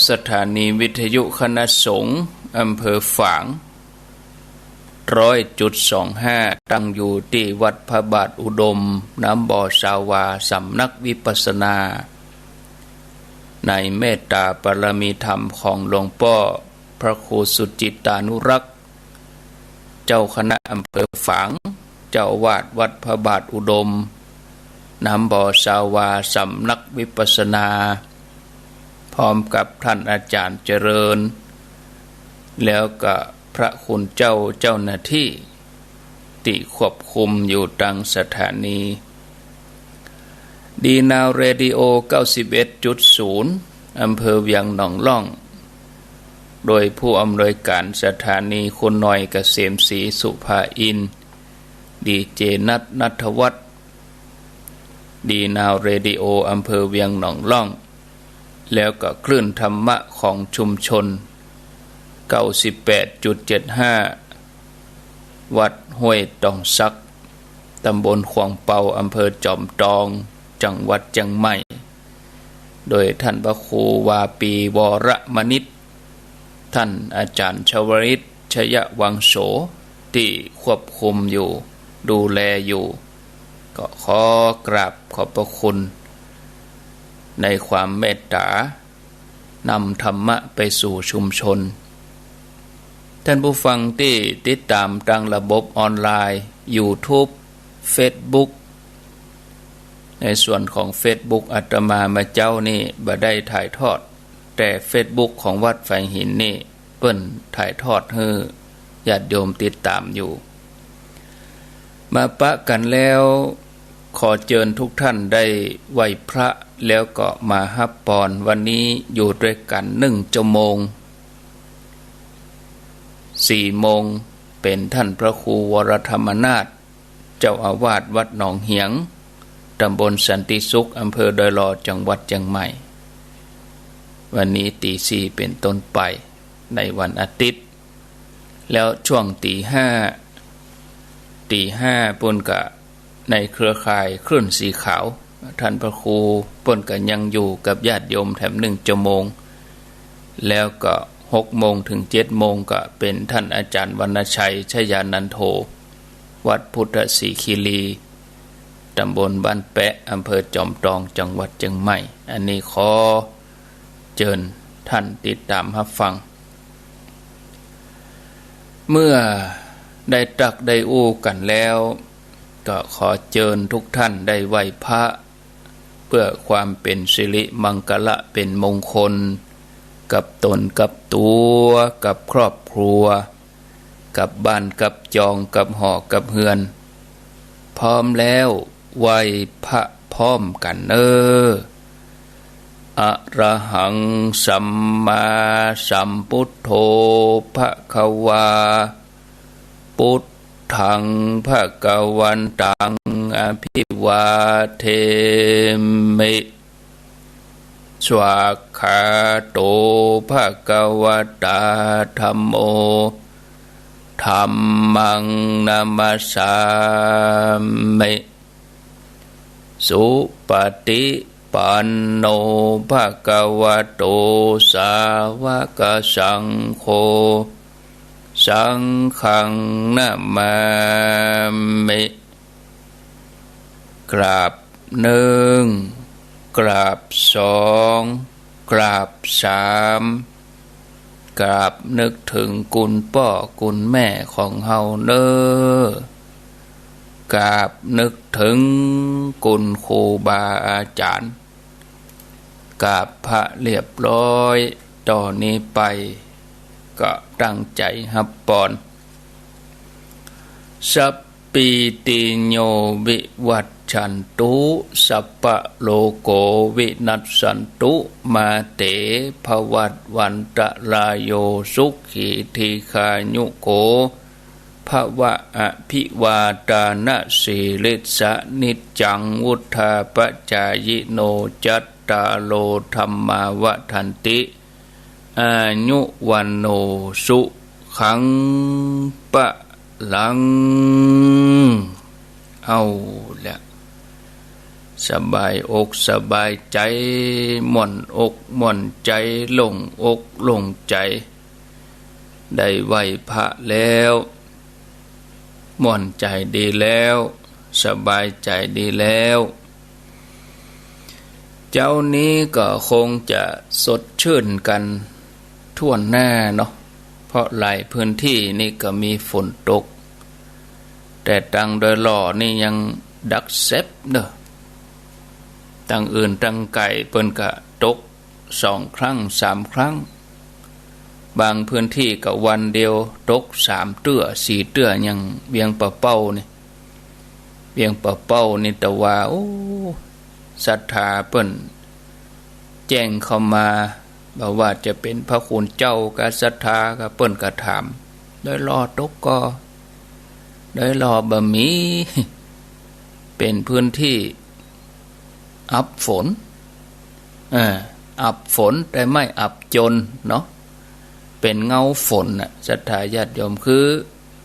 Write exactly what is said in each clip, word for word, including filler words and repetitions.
สถานีวิทยุคณะสงฆ์อำเภอฝาง ร้อยจุดสองห้า ตั้งอยู่ตี้วัดพระบาทอุดม น้ำบ่อซาวา สำนักวิปัสสนา ในเมตตาปารมีธรรมของหลวงป้อพระครูสุจิตตานุรักษ์ เจ้าคณะอำเภอฝาง เจ้าอาวาสวัดพระบาทอุดม น้ำบ่อซาวา สำนักวิปัสสนา พร้อมกับท่านอาจารย์เจริญ แล้วก็พระคุณเจ้าเจ้าหน้าที่ ตี้ควบคุมอยู่ตางสถานี ดีนาวเรดิโอ เก้าสิบเอ็ดจุดศูนย์ อำเภอเวียงหนองล่อง โดยผู้อำนวยการสถานี คุณหน่อย เกษมศรีสุภาอินทร์ ดีเจ นัท ณัฐวัฒน์ ดีนาวเรดิโอ อำเภอเวียงหนองล่อง แล้วก็คลื่นธรรมะของชุมชน เก้าสิบแปดจุดเจ็ดห้า วัดห้วยตองสัก ตำบลขวางเปา อำเภอจอมตอง จังหวัดเจียงใหม่ โดยท่านพระครูวาปี วรมณิช ท่านอาจารย์ชวริต ชยวังโส ตี้ควบคุมอยู่ ดูแลอยู่ ก็ขอกราบขอบพระคุณในความเมตตา นำธรรมะไปสู่ชุมชน ท่านผู้ฟังตี้ติดตามตางระบบออนไลน์ YouTube Facebook ในส่วนของ Facebook อาตมามาเจ๊านี่บ่ได้ถ่ายทอด แต่ Facebook ของวัดฝายหินนี่เปิ้นถ่ายทอดหื้อญาติโยมติดตามอยู่ มาปะกั๋นแล้ว ขอเจิญทุกท่านได้ไหว้พระ แล้วก็มาฮับปอน วันนี้อยู่ด้วยกั๋นนึ่งชั่วโมง สี่โมง เป๋นท่านพระครูวรธรรมนาถ เจ้าอาวาสวัดหนองเหียง ตำบลสันติสุข อำเภอดอยหล่อ จังหวัดเจียงใหม่ วันนี้ตีสี่เป๋นต้นไป ในวันอาทิตย์ แล้วช่วงตีห้า ตีห้าปู้นก็ในเครือข่ายคลื่นสีขาว ท่านพระครูปู้นก็ยังอยู่กับญาติโยมแถมนึ่งชั่วโมง แล้วก็หกโมงถึงเจ็ดโมงก็เป๋นท่านอาจารย์วรรณชัย ชยานันโท วัดพุทธสีคีรี ตำบลบ้านแป๊ะ อำเภอจอมตอง จังหวัดเจียงใหม่ อันนี้ขอเจิญท่านติดตามฮับฟัง เมื่อได้ตรัสได้อู้กั๋นแล้ว ก็ขอเจิญทุกท่านได้ไหว้พระ เพื่อความเป๋นสิริมังคละเป๋นมงคล กับตนกับตั๋ว กับครอบครัว กับบ้านกับจอง กับหอกับเฮือน พร้อมแล้วไหว้พระพร้อมกั๋นเน่อ อะระหังสัมมาสัมพุทโธภะคะวา พุทธังภะคะวันตังอะภิวาเทมิ สวากขาโตภะคะวะตาธัมโม ธัมมังนะมัสสามิ สุปะติปันโนภะคะวะโตสาวะกะสังโฆ สังฆังนะมามิ กราบนึ่ง กราบสอง กราบสาม กราบนึกเถิงคุณป้อคุณแม่ของเฮาเน่อ กราบนึกเถิงคุณครูบาอาจ๋ารย์ กราบพระเรียบร้อย ต่อนี้ไปก็ตั้งใจ๋ฮับปอน สัพพีติโยวิวัชชันตุ สัพพะโรโกวินัสสันตุ มาเตภวัตวันตะราโย สุขีทีฆายุโกภะวะ อะภิวาทานะสีลิสสะ นิจจังวุฑฒาปะจายิโน จัตตาโรธัมมาวัฑฒันติ อายุวัณโณ สุขัง พะลัง เอาละ สบายอกสบายใจ๋ ม่วนอกม่วนใจ๋ โล่งอกโล่งใจ๋ ได้ไหว้พระแล้ว ม่วนใจ๋ดีแล้ว สบายใจ๋ดีแล้ว เจ๊านี้ก็คงจะสดชื่นกั๋นถ้วนหน้าเนาะ เพราะหลายพื้นตี้นี่ก็มีฝนตก แต่ตังดอยหล่อนี่ยังดักแซบเนาะ ตังอื่นตังไก่เปิ้นก็ตกสองครั้งสามครั้ง บางพื้นตี้ก็วันเดียวตกสามเตื้อสี่เตื้อ อย่างเวียงป่าเป้านี่ เวียงป่าเป้านี่ แต่ว่า โอ้ ศรัทธาเปิ้นแจ้งเข้ามา บ่ว่าจะเป๋นพระคุณเจ้ากับศรัทธากับเปิ้นก็ถาม ดอยหล่อตกก่อ ดอยหล่อบ่มี เป๋นพื้นตี้อับฝน เออ อับฝนแต่ไม่อับจนเนาะ เป๋นเงาฝนน่ะ ศรัทธาญาติโยม คือ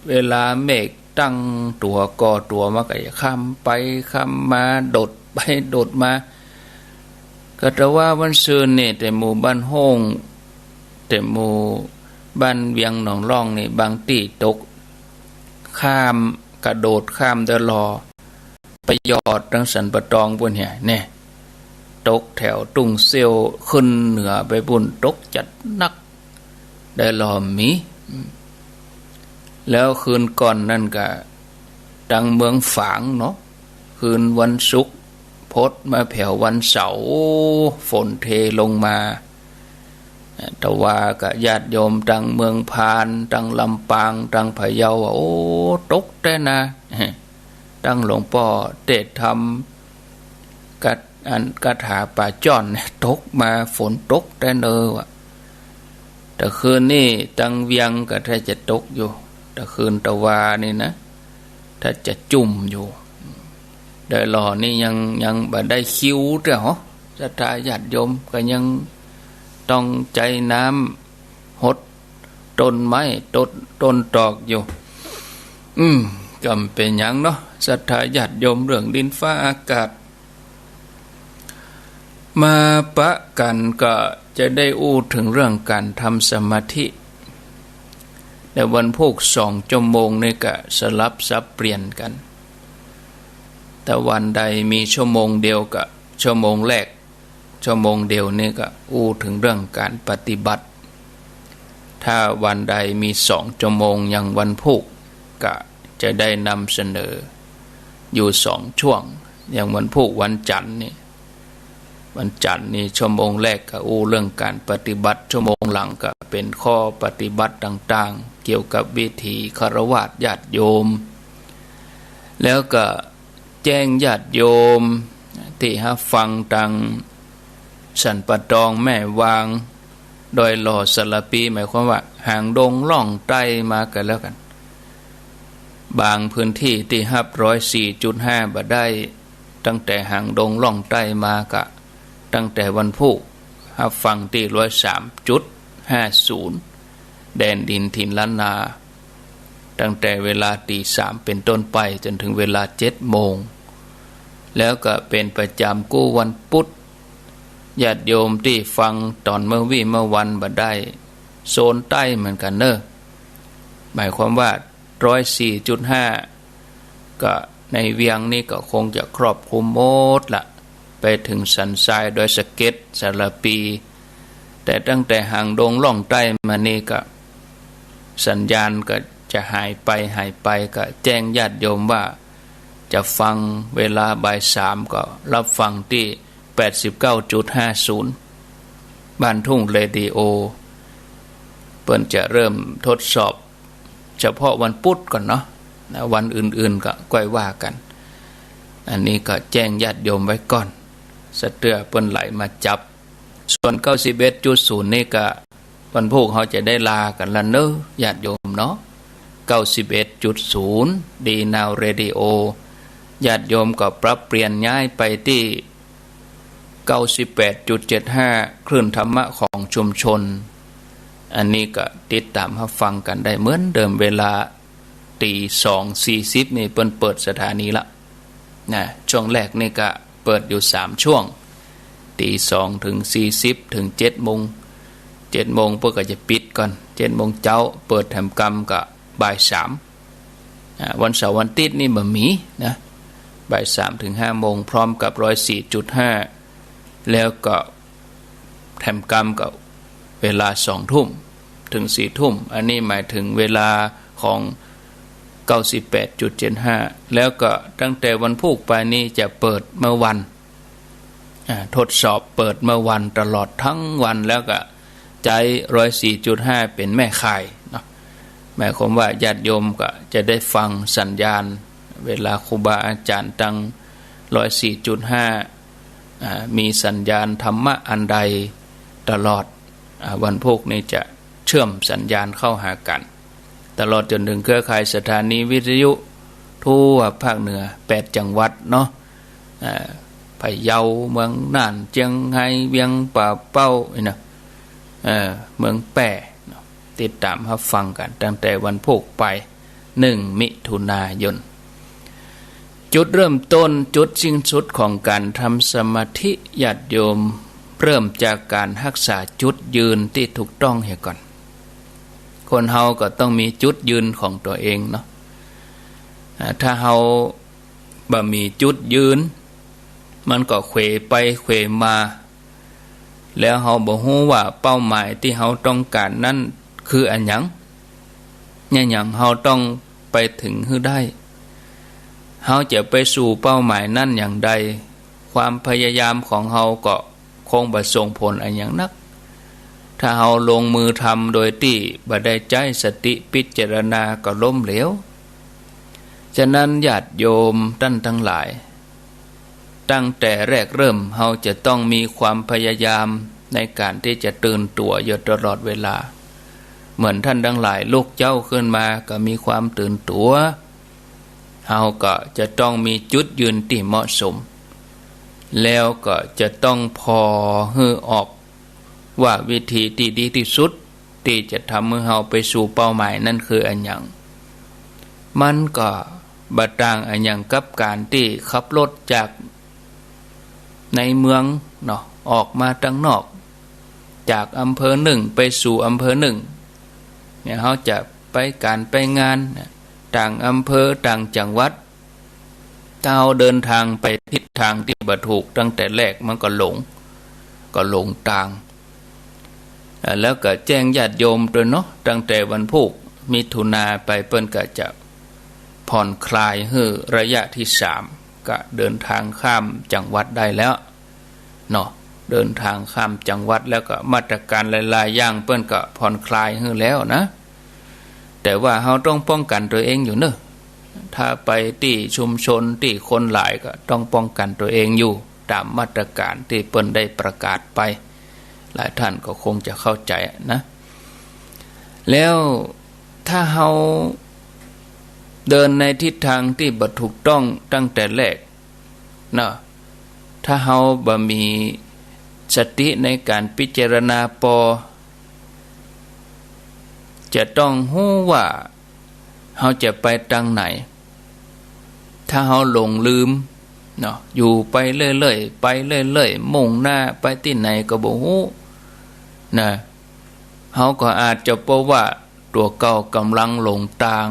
เวลาเมฆตั้งตั๋วก่อตั๋วมาก็จะค่ำไปค่ำมา โดดไปโดดมา ก็แต่ว่าวันซืนนี่ แต่หมู่บ้านโฮ่ง แต่หมู่บ้านเวียงหนองล่องนี่ บางตี้ตกข้าม กระโดดข้ามดอยหล่อ ไปหยอดตังสันป่าตองปู๊นเหีย แน่ ตกแถวตุ้งเซี่ยว ขึ้นเหนือไปปู๊น ตกจัดหนัก ดอยหล่อมี แล้วคืนก่อนนั้นก็ตังเมืองฝางเนาะ คืนวันศุกร์ พดมาแผววันเสาร์ ฝนเทลงมา แต่ว่าก็ญาติโยมตังเมืองพาน ตังลำปาง ตังพะเยา โอ้ ตกแต๊นา ตังหลวงป้อเตศน์ธรรม กัด อันคาถาป่าจ้อนเนี่ย ตกมา ฝนตกแต๊เนอว่ะ แต่คืนนี่ตังเวียงก็ถ้าจะตกอยู่ แต่คืนตะวานี่นะ ถ้าจะจุ่มอยู่ ดอยหล่อนี่ยัง ยังบ่ได้คิวเตื้อหรอ ศรัทธาญาติโยม ก็ยังต้องใจ๊น้ำหดต้นไม้ ต้น ต้นตอกอยู่ อืม ก็บ่เป๋นหยังเนาะ ศรัทธาญาติโยม เรื่องดินฟ้าอากาศ มาปะกั๋นก็จะได้อู้เถิงเรื่องก๋านทำสมาธิ ในวันพูกสองจั่วโมงนี่ก็สลับสับเปลี่ยนกั๋น แต่วันใดมีจั่วโมงเดียวก็จั่วโมงแรก จั่วโมงเดียวนี่ก็อู้เถิงเรื่องก๋านปฏิบัติ ถ้าวันใดมีสองจั่วโมง อย่างวันพูก ก็จะได้นำเสนออยู่สองช่วง อย่างวันพูก วันจั๋นนี่ วันจั๋นนี่จั่วโมงแรกก็อู้เรื่องก๋านปฏิบัติ จั่วโมงหลังก็เป๋นข้อปฏิบัติต่างๆ เกี่ยวกับวิถีฆราวาสญาติโยม แล้วก็ แจ้งญาติโยมตี้ฮับฟังตังสันป่าตอง แม่วาง ดอยหล่อ สารภี หมายความว่าหางดงล่องใต้มาก็แล้วกั๋น บางพื้นตี้ตี้ฮับร้อยสี่จุดห้าบ่ได้ ตั้งแต่หางดงล่องใต้มาก็ ตั้งแต่วันพูก ฮับฟังตี้ร้อยสามจุดห้าศูนย์ แดนดินถิ่นล้านนา ตั้งแต่เวลาตีสามเป๋นต้นไปจ๋นเถิงเวลาเจ็ดโมง แล้วก็เป๋นประจ๋ำกู้วันปุ๊ด ญาติโยมตี้ฟังต๋อนเมื่อวี้เมื่อวันบ่ได้ โซนใต้เหมือนกั๋นเน่อ หมายความว่า ร้อยสี่จุดห้า ก็ในเวียงนี่ก็คงจะครอบคลุมหมดละ ไปเถิงสันทราย ดอยสะเก็ด สารภี แต่ตั้งแต่หางดงล่องใต้มานี่ก็สัญญาณก็จะหายไปหายไป ก็แจ้งญาติโยมว่าจะฟังเวลาบ่ายสามก็ฮับฟังตี้แปดสิบเก้าจุดห้าศูนย์ บ้านทุ่งเรดิโอ เปิ้นจะเริ่มทดสอบ เฉพาะวันปุ๊ดก่อนเนาะ นะ วันอื่นๆ ก็ก้อยว่ากั๋น อันนี้ก็แจ้งญาติโยมไว้ก่อน สะเตื้อเปิ้นไหลมาจับ ส่วน เก้าสิบเอ็ดจุดศูนย์ นี่ก็วันพูกเฮาจะได้ลากั๋นละเน่อ ญาติโยมเนาะ เก้าสิบเอ็ดจุดศูนย์ ดีนาวเรดิโอ ญาติโยมก็ปรับเปลี่ยนย้ายไปตี้ เก้าสิบแปดจุดเจ็ดห้า คลื่นธรรมะของชุมชน อันนี้ก็ติดต๋ามฮับฟังกั๋นได้เหมือนเดิม เวลาตีสองสี่สิบนี่เปิ้นเปิดสถานีละ นะ ช่วงแรกนี่ก็ ปิดอยู่สามช่วง ตีสองเถิงสี่สิบเถิงเจ็ดโมง เจ็ดโมงเปิ้นก็จะปิดก่อน เจ็ดโมงเจ๊า เปิดแถมกำก็บ่ายสาม อ่า วันเสาร์วันอาทิตย์นี่บ่มีนะ บ่ายสามเถิงห้าโมง พร้อมกับร้อยสี่จุดห้า แล้วก็แถมกำก็เวลาสองทุ่มเถิงสี่ทุ่ม อันนี้หมายเถิงเวลาของเก้าสิบแปดจุดเจ็ดห้า แล้วก็ตั้งแต่วันพูกไปนี่จะเปิดเมื่อวัน อ่า ทดสอบเปิดเมื่อวันตลอดทั้งวัน แล้วก็ใจ๊ร้อยสี่จุดห้าเป๋นแม่ข่ายเนาะ หมายความว่าญาติโยมก็จะได้ฟังสัญญาณ เวลาครูบาอาจ๋ารย์ตังร้อยสี่จุดห้า อ่า มีสัญญาณธรรมะอันใดตลอด อ่า วันพูกนี่จะเชื่อมสัญญาณเข้าหากั๋น ตลอดจ๋นเถิงเครือข่ายสถานีวิทยุทั่วภาคเหนือแปดจังหวัดเนาะ อ่า พะเยา เมืองน่าน เจียงฮาย เวียงป่าเป้า นี่นะ เอ่อ เมืองแป้เนาะ ติดต๋ามฮับฟังกั๋นตั้งแต่วันพูกไป หนึ่งมิถุนายน จุดเริ่มต้น จุดสิ้นสุดของก๋านทำสมาธิ ญาติโยมเริ่มจากก๋านฮักษาจุดยืนตี้ถูกต้องเหียก่อน คนเฮาก็ต้องมีจุดยืนของตั๋วเองเนาะ อ่า ถ้าเฮาบ่มีจุดยืน มันก็เขวไปเขวมา แล้วเฮาบ่ฮู้ว่าเป้าหมายตี้เฮาต้องก๋านนั้นคืออะหยัง อะหยังเฮาต้องไปเถิงหื้อได้ เฮาจะไปสู่เป้าหมายนั้นอย่างใด ความพยายามของเฮาก็คงบ่ส่งผลอะหยังนัก ถ้าเฮาลงมือทำโดยตี้บ่ได้ใจ๊สติพิจารณาก็ล้มเหลว ฉะนั้นญาติโยมต้านตังหลาย ตั้งแต่แรกเริ่มเฮาจะต้องมีความพยายามในก๋านตี้จะตื่นตั๋วอยู่ตลอดเวลา เหมือนต้านตังหลายลุกเจ๊าขึ้นมาก็มีความตื่นตั๋ว เฮาก็จะต้องมีจุดยืนตี้เหมาะสม แล้วก็จะต้องผ่อหื้อออก ว่าวิธีตี้ดีตี้สุดตี้จะทำหื้อเฮาไปสู่เป้าหมายนั้นคืออะหยัง มันก็บ่ต่างอะหยังกับก๋านตี้ขับรถจากในเมืองเนาะ ออกมาตังนอก จากอำเภอนึ่งไปสู่อำเภอนึ่ง เนี่ย เฮาจะไปก๋านไปงานเนี่ย ต่างอำเภอต่างจังหวัด ถ้าเฮาเดินตางไปทิศตางตี้บ่ถูกตั้งแต่แรกมันก็หลง ก็หลงตาง อ่า แล้วก็แจ้งญาติโยมตวยเนาะ ตั้งแต่วันพูกมิถุนาไปเปิ้นก็จะผ่อนคลายหื้อระยะตี้สาม ก็เดินตางข้ามจังหวัดได้แล้ว เนาะ เดินตางข้ามจังหวัดแล้วก็มาตรก๋านหลายๆ อย่างเปิ้นก็ผ่อนคลายหื้อแล้วนะ แต่ว่าเฮาต้องป้องกั๋นตั๋วเองอยู่เนาะ ถ้าไปตี้ชุมชนตี้คนหลายก็ต้องป้องกั๋นตั๋วเองอยู่ ต๋ามมาตรก๋านตี้เปิ้นได้ประกาศไป หลายต้านก็คงจะเข้าใจ๋นะ แล้วถ้าเฮาเดินในทิศตางตี้บ่ถูกต้องตั้งแต่แรก เนาะ ถ้าเฮาบ่มีสติในก๋านพิจารณาปอ จะต้องฮู้ว่าเฮาจะไปตางไหน ถ้าเฮาหลงลืม เนาะ อยู่ไปเรื่อยๆ ไปเรื่อยๆ มุ่งหน้าไปตี้ไหนก็บ่ฮู้ นะ เฮาก็อาจจะปะว่าตั๋วเก่าก๋ำลังหลงตาง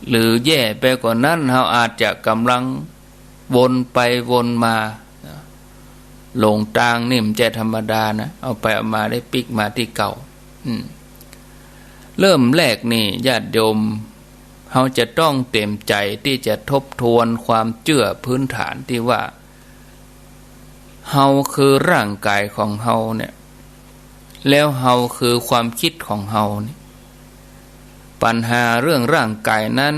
หรือแย่ไปกว่านั้น เฮาอาจจะก๋ำลังวนไปวนมา หลงตางนี่มันบ่ใจ้ธรรมดานะ เอาไปเอามาได้ปิ๊กมาตี้เก่า อืม เริ่มแรกนี่ญาติโยม เฮาจะต้องเตรียมใจ๋ตี้จะทบทวนความเจื้อพื้นฐานตี้ว่า เฮาคือร่างก๋ายของเฮาเนี่ย แล้วเฮาคือความกึ๊ดของเฮาเนี่ย ปัญหาเรื่องร่างก๋ายนั้น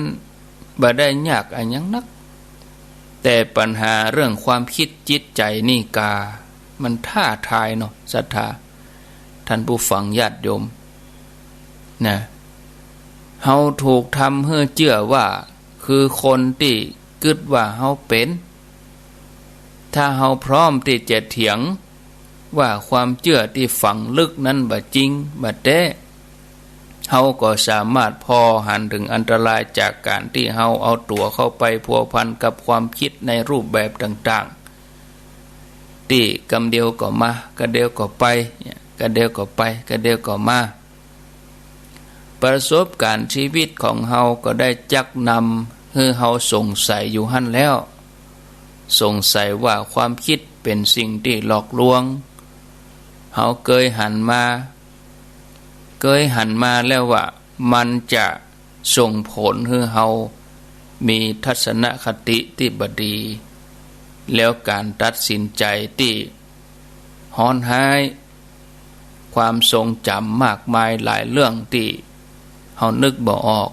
บ่ได้ยากอะหยังนัก แต่ปัญหาเรื่องความกึ๊ดจิตใจ๋นี่กา มันท้าทายเนาะ ศรัทธา ต้านผู้ฟังญาติโยม นะ เฮาถูกทำหื้อเจื้อว่า คือคนตี้กึ๊ดว่าเฮาเป๋น ถ้าเฮาพร้อมตี้จะเถียงว่าความเจื้อตี้ฝังลึกนั้นบ่จริง บ่แต๊ เฮาก็สามารถผ่อหันเถิงอันตรายจากก๋านตี้เฮาเอาตั๋วเข้าไปพัวพันกับความกึ๊ดในรูปแบบต่างๆ ตี้กำเดียวก็มา กำเดียวก็ไป กำเดียวก็ไป กำเดียวก็มา ประสบก๋ารณ์ชีวิตของเฮาก็ได้จักนำหื้อเฮาสงสัยอยู่หั้นแล้ว สงสัยว่าความกึ๊ดเป๋นสิ่งตี้หลอกลวง เฮาเกยหันมา เกยหันมาแล้วว่ามันจะส่งผลหื้อเฮามีทัศนคติตี้บ่ดี แล้วก๋านตัดสินใจ๋ตี้ฮ้อนฮ้าย ความทรงจ๋ำมากมายหลายเรื่องตี้เฮานึกบ่ออก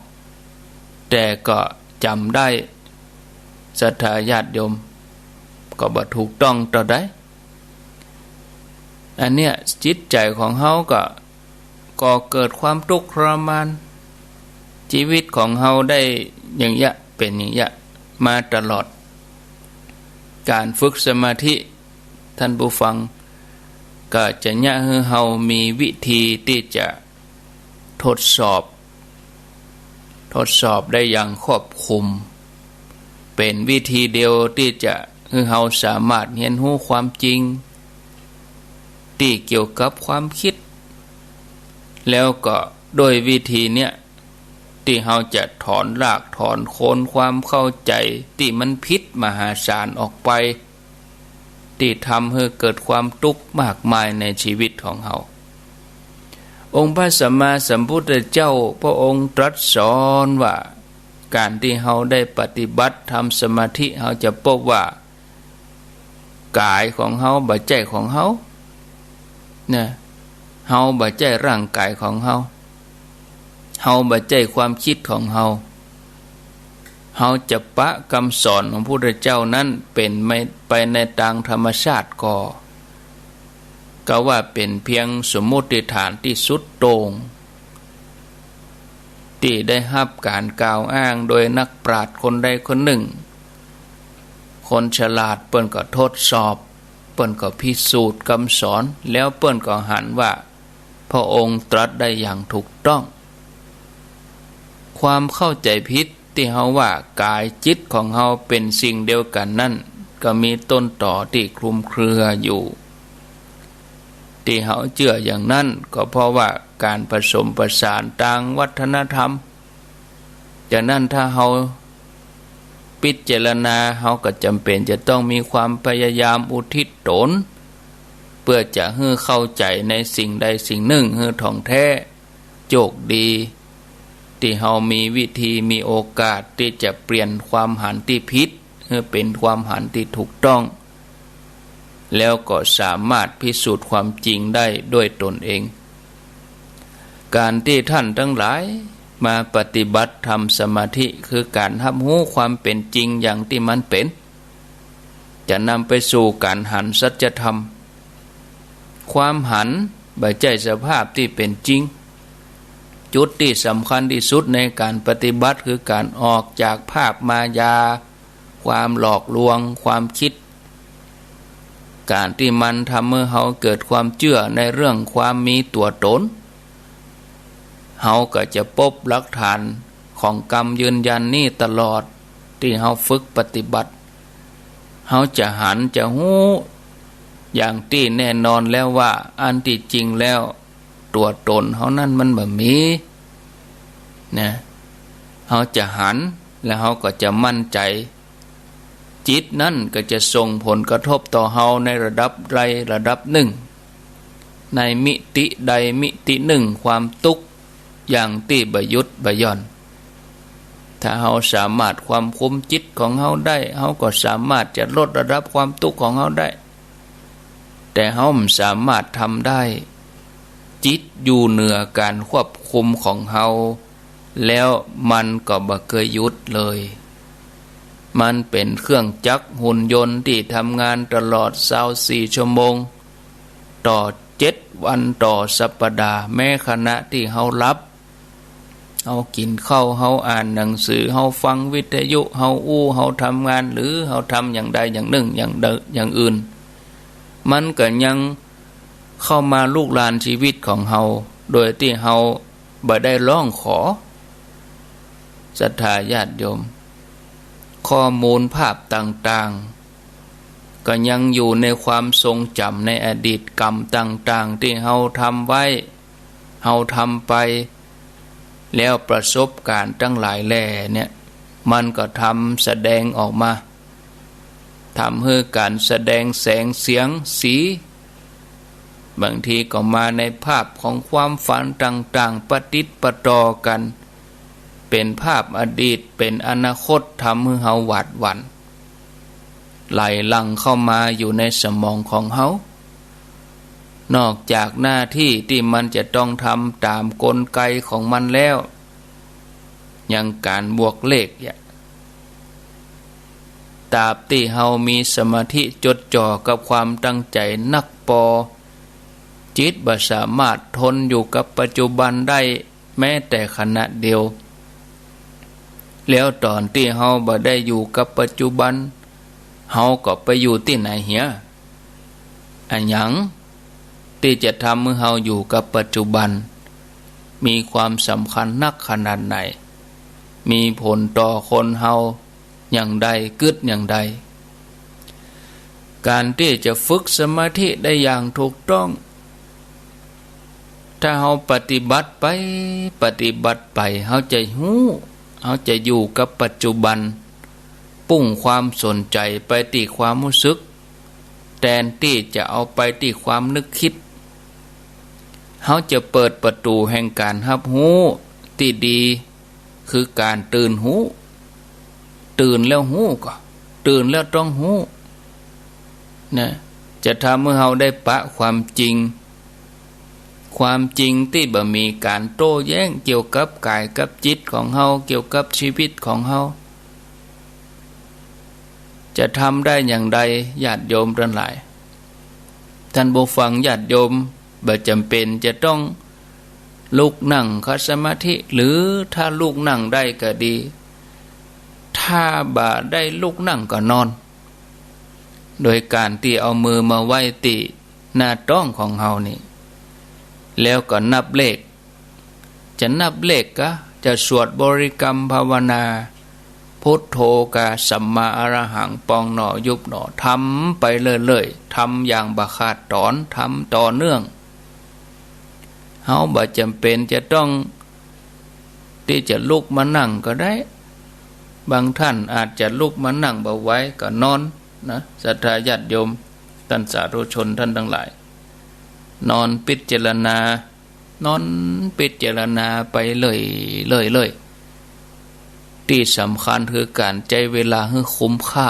แต่ก็จ๋ำได้ ศรัทธาญาติโยม ก็บ่ถูกต้องเต้าใด อันเนี้ยจิตใจ๋ของเฮาก็ ก่อเกิดความทุกข์ทรมาน ชีวิตของเฮาได้อย่างเยียะ เป๋นอย่างเยียะมาตลอด ก๋านฝึกสมาธิ ท่านผู้ฟัง ก็จะเยียะหื้อเฮามีวิธีตี้จะทดสอบ ทดสอบได้อย่างครอบคลุม เป๋นวิธีเดียวตี้จะหื้อเฮาสามารถเฮียนฮู้ความจริง ตี้เกี่ยวกับความกึ๊ด แล้วก็ด้วยวิธีเนี้ย ตี้เฮาจะถอนรากถอนโคนความเข้าใจ๋ตี้มันผิดมหาศาลออกไป ตี้ทำหื้อเกิดความตุ๊กข์มากมายในชีวิตของเฮา องค์พระสัมมาสัมพุทธเจ้าพระองค์ตรัสสอนว่า ก๋านตี้เฮาได้ปฏิบัติทำสมาธิ เฮาจะปบว่า ก๋ายของเฮาบ่ใจ้ของเฮา นะ เฮาบ่ใจ้ร่างก๋ายของเฮา เฮาบ่ใจ้ความกึ๊ดของเฮา เฮาจะปะกำสอนของพระพุทธเจ้านั้นเป๋นไปในตางธรรมชาติก่อ ก็ว่าเป๋นเพียงสมมุติฐานตี้สุดโต่ง ตี้ได้ฮับก๋านกล่าวอ้างโดยนักปราชญ์คนใดคนนึ่ง คนฉลาดเปิ้นก็ทดสอบ เปิ้นก็พิสูจน์กำสอน แล้วเปิ้นก็หันว่าพระองค์ตรัสได้อย่างถูกต้อง ความเข้าใจ๋ผิดตี้เฮาว่าก๋ายจิตของเฮาเป๋นสิ่งเดียวกั๋นนั้น ก็มีต้นต๋อตี้คลุมเครืออยู่ ตี้เฮาเจื้ออย่างนั้น ก็เพราะว่าก๋านผสมผสานตางวัฒนธรรม จากนั้นถ้าเฮาพิจารณา เฮาก็จ๋ำเป๋นจะต้องมีความพยายามอุทิศต๋น เปื้อจะหื้อเข้าใจ๋ในสิ่งใดสิ่งนึ่งหื้อถ่องแท้ โจคดี ตี้เฮามีวิธีมีโอกาสตี้จะเปลี่ยนความหันตี้ผิดหื้อเป๋นความหันตี้ถูกต้อง แล้วก็สามารถพิสูจน์ความจริงได้ด้วยตนเอง ก๋านตี้ท่านตังหลายมาปฏิบัติทำสมาธิ คือก๋านฮับฮู้ความเป๋นจริงอย่างตี้มันเป๋น จะนำไปสู่ก๋านหันสัจธรรม ความหันบ่ใจ้สภาพตี้เป๋นจริง จุดตี้สำคัญตี้สุดในก๋านปฏิบัติคือก๋านออกจากภาพมายา ความหลอกลวง ความกึ๊ด ก๋านตี้มันทำหื้อเฮาเกิดความเจื้อในเรื่องความมีตั๋วต๋น เฮาก็จะปบหลักฐานของกำยืนยันนี้ตลอดตี้เฮาฝึกปฏิบัติ เฮาจะหันจะฮู้อย่างตี้แน่นอนแล้วว่าอันตี้จริงแล้วตั๋วต๋นเฮานั้นมันบ่มี นะ เฮาจะหัน แล้วเฮาก็จะมั่นใจ๋ จิตนั้นก็จะส่งผลกระทบต่อเฮาในระดับใดระดับนึ่ง ในมิติใดมิตินึ่ง ความตุ๊กข์อย่างตี้บ่หยุดบ่หย่อน ถ้าเฮาสามารถควบคุมจิตของเฮาได้ เฮาก็สามารถจะลดระดับความตุ๊กข์ของเฮาได้ แต่เฮาบ่สามารถทำได้ จิตอยู่เหนือก๋านควบคุมของเฮา แล้วมันก็บ่เกยหยุดเลย มันเป๋นเครื่องจักรหุ่นยนต์ตี้ทำงานตลอดซาวสี่ชั่วโมง ต่อเจ็ดวันต่อสัปดาห์ แม้ขณะตี้เฮาหลับ เฮากิ๋นข้าว เฮาอ่านหนังสือ เฮาฟังวิทยุ เฮาอู้ เฮาทำงาน หรือเฮาทำอย่างใดอย่างนึ่งอย่างใดอย่างอื่น มันก็ยังเข้ามาลุกรานชีวิตของเฮา โดยตี้เฮา บ่ได้ฮ้องขอ ศรัทธาญาติโยม ข้อมูลภาพต่างๆ ก็ยังอยู่ในความทรงจ๋ำในอดีตกรรมต่างๆ ตี้เฮาทำไว้ เฮาทำไป แล้วประสบก๋ารณ์ตังหลายแหล่เนี่ย มันก็ทำแสดงออกมา ทำหื้อก๋านแสดงแสงเสียงสี บางทีก็มาในภาพของความฝันต่างๆ ประติดประต่อกั๋น เป๋นภาพอดีต เป๋นอนาคต ทำหื้อเฮาหวาดหวั่น ไหลหลั่งเข้ามาอยู่ในสมองของเฮา นอกจากหน้าตี้ตี้มันจะต้องทำต๋ามกลไกของมันแล้ว ยังก๋านบวกเลขเยียะ ตราบตี้เฮามีสมาธิจดจ่อกับความตั้งใจ๋นักปอ จิตบ่สามารถทนอยู่กับปัจจุบันได้แม้แต่ขณะเดียว แล้วต๋อนตี้เฮาบ่ได้อยู่กับปัจจุบัน เฮาก็ไปอยู่ตี้ไหนเหีย อะหยังตี้จะทำหื้อเฮาอยู่กับปัจจุบัน มีความสำคัญนักขนาดไหน มีผลต่อคนเฮาอย่างใด กึ๊ดอย่างใด ก๋านตี้จะฝึกสมาธิได้อย่างถูกต้อง ถ้าเฮาปฏิบัติไป ปฏิบัติไป เฮาจะฮู้ เฮาจะอยู่กับปัจจุบัน ปุ้งความสนใจ๋ไปตี้ความฮู้สึก แตนตี้จะเอาไปตี้ความนึกกึ๊ด เฮาจะเปิดประตู๋แห่งก๋านฮับฮู้ตี้ดี คือก๋านตื่นฮู้ ตื่นแล้วฮู้ก่อ ตื่นแล้วต้องฮู้ นะ จะทำหื้อเฮาได้ปะความจริง ความจริงตี้บ่มีก๋านโต้แย้งเกี่ยวกับก๋ายกับจิตของเฮา เกี่ยวกับชีวิตของเฮา จะทำได้อย่างใด ญาติโยมตังหลาย ต้านผู้ฟังญาติโยม บ่จ๋ำเป๋นจะต้องลุกนั่งขัดสมาธิ หรือถ้าลุกนั่งได้ก็ดี ถ้าบ่ได้ลุกนั่งก็นอน โดยก๋านตี้เอามือมาไว้ตี้หน้าต๊องของเฮานี่ แล้วก็นับเลข จะนับเลขกา จะสวดบริกรรมภาวนา พุทโธกา สัมมาอรหัง ปองหนอ ยุบหนอ ทำไปเรื่อยๆ ทำอย่างบ่ขาดต๋อน ทำต่อเนื่อง เฮาบ่จ๋ำเป๋นจะต้องตี้จะลุกมานั่งก็ได้ บางต้านอาจจะลุกมานั่งบ่ไหวก็นอนนะ ศรัทธาญาติโยม ต้านสาธุชนต้านตังหลาย นอนพิจารณา นอนพิจารณาไปเรื่อยๆ ตี้สำคัญคือก๋านใจ๊เวลาหื้อคุ้มค่า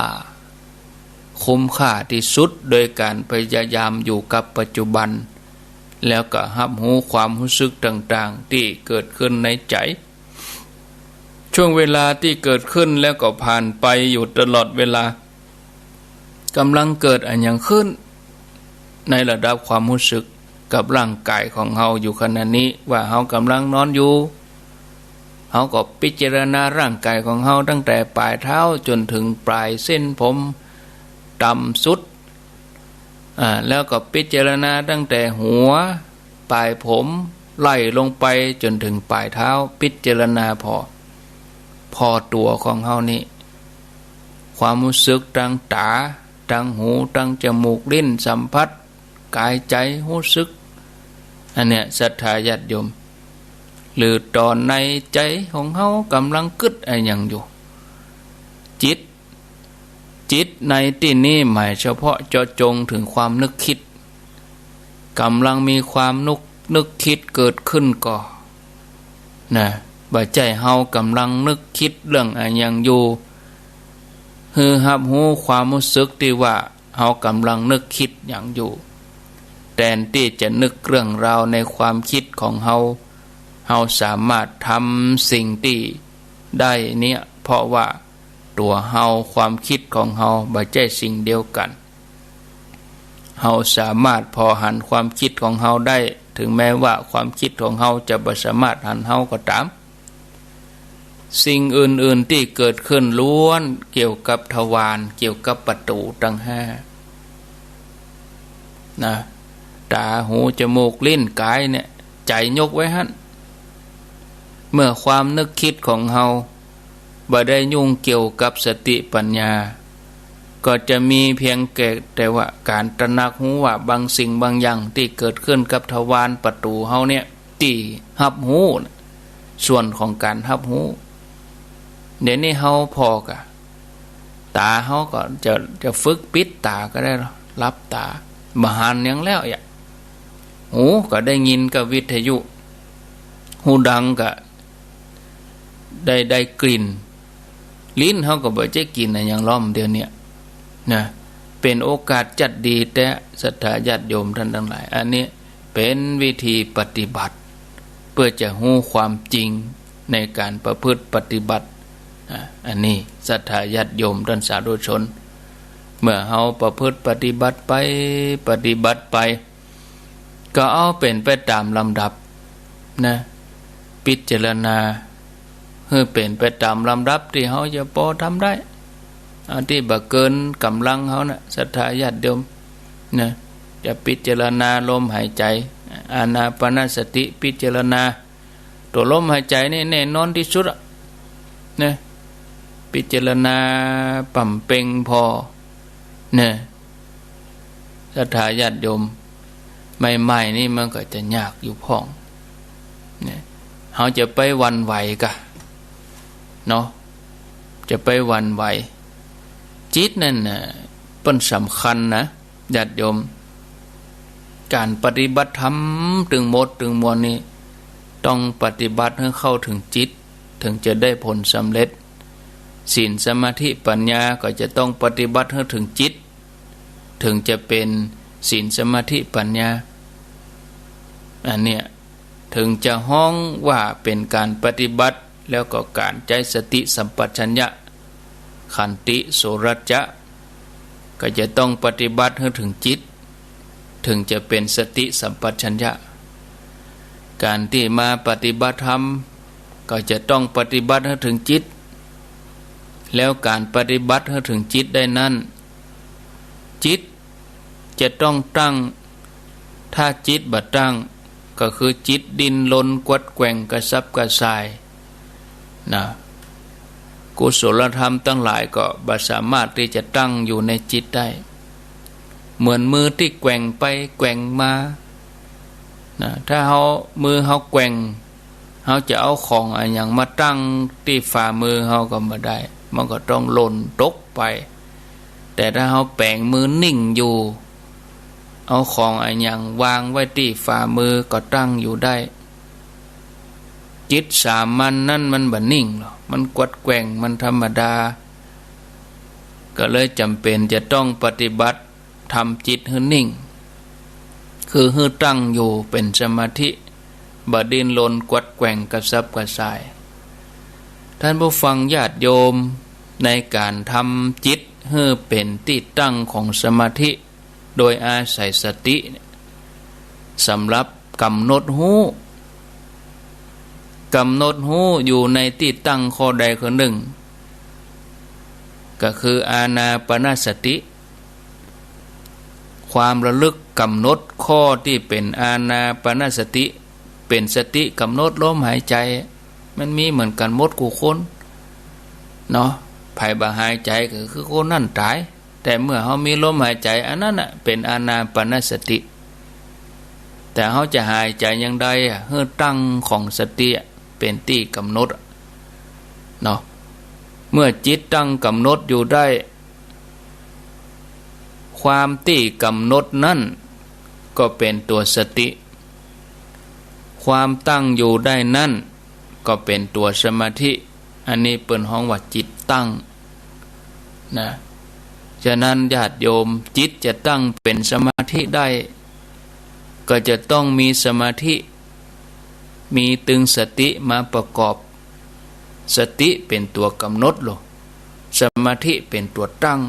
คุ้มค่าตี้สุด โดยก๋านพยายามอยู่กับปัจจุบัน แล้วก็ฮับฮู้ความฮู้สึกต่างๆ ตี้เกิดขึ้นในใจ๋ ช่วงเวลาตี้เกิดขึ้นแล้วก็ผ่านไปอยู่ตลอดเวลา ก่ำลังเกิดอะหยังขึ้น ในระดับความฮู้สึกกับร่างก๋ายของเฮาอยู่ขณะนี้ ว่าเฮาก่ำลังนอนอยู่ เฮาก็พิจารณาร่างก๋ายของเฮาตั้งแต่ป๋ายเท้าจ๋นเถิงป๋ายเส้นผมต่ำสุด อ่า แล้วก็พิจารณาตั้งแต่หัวป๋ายผมไล่ลงไปจ๋นเถิงป๋ายเท้า พิจารณาผ่อ ผ่อตั๋วของเฮานี่ ความฮู้สึกตางต๋า ตางหู ตางจมูก ลิ้นสัมผัส ก๋ายใจ๋ฮู้สึก อันเนี้ยศรัทธาญาติโยม หรือต๋อนในใจ๋ของเฮาก่ำลังกึ๊ดอะหยังอยู่ จิต จิตในตี้นี้หมายเฉพาะเจาะจงเถิงความนึกกึ๊ด ก่ำลังมีความนึก นึกกึ๊ดเกิดขึ้นก่อ นะ บ่ใจ้เฮาก่ำลังนึกกึ๊ดเรื่องอะหยังอยู่ หื้อฮับฮู้ความฮู้สึกตี้ว่าเฮาก่ำลังนึกกึ๊ดหยังอยู่ แตนตี้จะนึกเรื่องราวในความกึ๊ดของเฮา เฮาสามารถทำสิ่งตี้ได้เนี่ย เพราะว่าตั๋วเฮา ความกึ๊ดของเฮา บ่ใจ้สิ่งเดียวกั๋น เฮาสามารถผ่อหันความกึ๊ดของเฮาได้ เถิงแม้ว่าความกึ๊ดของเฮาจะบ่สามารถหันเฮาก็ต๋าม สิ่งอื่นๆ ตี้เกิดขึ้นล้วนเกี่ยวกับทวาร เกี่ยวกับประตู๋ตังห้า นะ ต๋า หู จมูก ลิ้น ก๋ายเนี่ย ใจ๋ยกไว้หั้น เมื่อความนึกคิดของเฮาบ่ได้ยุ่งเกี่ยวกับสติปัญญา ก็จะมีเพียงแก่แต่ว่าก๋านตระหนักฮู้ว่าบางสิ่งบางอย่างตี้เกิดขึ้นกับทวารประตู๋เฮาเนี่ย ตี้ฮับฮู้น่ะ ส่วนของก๋านฮับฮู้ เดี๋ยวนี้เฮาผ่อก่ะ ต๋าเฮาก็จะ จะฝึกปิดต๋าก็ได้ หลับต๋า บ่หันหยังแล้วอะ หูก็ได้ยินกับวิทยุ ฮูดังก็ได้ ได้กลิ่น ลิ้นเฮาก็บ่ใจ้กลิ่นอะหยังล้อมเดี๋ยวเนี้ยนะ เป๋นโอกาสจัดดีแต๊ ศรัทธาญาติโยมต้านตังหลาย อันนี้เป๋นวิธีปฏิบัติ เปื้อจะฮู้ความจริงในก๋านประพฤติปฏิบัติ อ่ะ อันนี้ศรัทธาญาติโยมต้านสาธุชน เมื่อเฮาประพฤติปฏิบัติไป ปฏิบัติไป ก็เอาเป๋นไปต๋ามลำดับนะ พิจารณาหื้อเป๋นไปต๋ามลำดับตี้เฮาจะปอทำได้ เอาตี้บ่เกินก๋ำลังเฮานะ ศรัทธาญาติโยมนะ จะพิจารณาลมหายใจ๋ อานาปานสติพิจารณา ตั๋วลมหายใจ๋นี่แน่นอนตี้สุดอะนะ พิจารณาป๋ำเป็งผ่อนะ ศรัทธาญาติโยม ใหม่ๆ นี่มันก็จะยากอยู่พ่องนะ เฮาจะไปหวั่นไหวก่ะเนาะ จะไปหวั่นไหว จิตนั่นน่ะเปิ้นสำคัญนะ ญาติโยม ก๋านปฏิบัติธรรมตึงหมดตึงมวลนี่ ต้องปฏิบัติหื้อเข้าเถิงจิต เถิงจะได้ผลสำเร็จ ศีล สมาธิ ปัญญา ก็จะต้องปฏิบัติหื้อเถิงจิต เถิงจะเป๋นศีล สมาธิ ปัญญา อันเนี้ย เถิงจะฮ้องว่าเป๋นก๋านปฏิบัติ แล้วก็ก๋านใจ๊สติสัมปชัญญะ ขันติ โสรัจจะ ก็จะต้องปฏิบัติหื้อเถิงจิต เถิงจะเป๋นสติสัมปชัญญะ ก๋านตี้มาปฏิบัติธรรม ก็จะต้องปฏิบัติหื้อเถิงจิต แล้วก๋านปฏิบัติหื้อเถิงจิตได้นั้น จิตจะต้องตั้ง ถ้าจิตบ่ตั้ง ก็คือจิตดิ้นรนกวัดแกว่งกระสับกระส่ายนะ กุศลธรรมตังหลายก็บ่สามารถตี้จะตั้งอยู่ในจิตได้ เหมือนมือตี้แกว่งไปแกว่งมานะ ถ้าเฮา มือเฮาแกว่ง เฮาจะเอาของอะหยังมาตั้งตี้ฝ่ามือเฮาก็บ่ได้ มันก็ต้องหล่นตกไป แต่ถ้าเฮาแป๋งมือนิ่งอยู่ เอาของอะหยังวางไว้ตี้ฝ่ามือก็ตั้งอยู่ได้ จิตสามัญนั้นมันบ่นิ่งหรอก มันกวัดแกว่ง มันธรรมดา ก็เลยจ๋ำเป๋นจะต้องปฏิบัติ ทำจิตหื้อนิ่ง คือหื้อตั้งอยู่เป๋นสมาธิ บ่ดิ้นรนกวัดแกว่งกระสับกระส่าย ท่านผู้ฟังญาติโยม ในก๋านทำจิตหื้อเป๋นตี้ตั้งของสมาธิ โดยอาศัยสติเนี่ย สำหรับกำหนดฮู้ กำหนดฮู้อยู่ในตี้ตั้งข้อใดข้อนึ่ง ก็คืออานาปานสติ ความระลึกกำหนดข้อตี้เป๋นอานาปานสติ เป๋นสติกำหนดลมหายใจ๋ มันมีเหมือนกั๋นหมดกู้คนเนาะ ใผบ่หายใจ๋ก็คือคนนั้นต๋าย แต่เมื่อเฮามีลมหายใจ๋ อันนั้นน่ะเป๋นอานาปานสติ แต่เฮาจะหายใจ๋อย่างใดอะ หื้อตั้งของสติอะเป๋นตี้กำหนดอะเนาะ เมื่อจิตตั้งกำหนดอยู่ได้ ความตี้กำหนดนั้นก็เป๋นตั๋วสติ ความตั้งอยู่ได้นั้นก็เป๋นตั๋วสมาธิ อันนี้เปิ้นฮ้องว่าจิตตั้งนะ ฉะนั้นญาติโยม จิตจะตั้งเป๋นสมาธิได้ ก็จะต้องมีสมาธิ มีตึงสติมาประกอบ สติเป๋นตั๋วกำหนดโล สมาธิเป๋นตั๋วตั้ง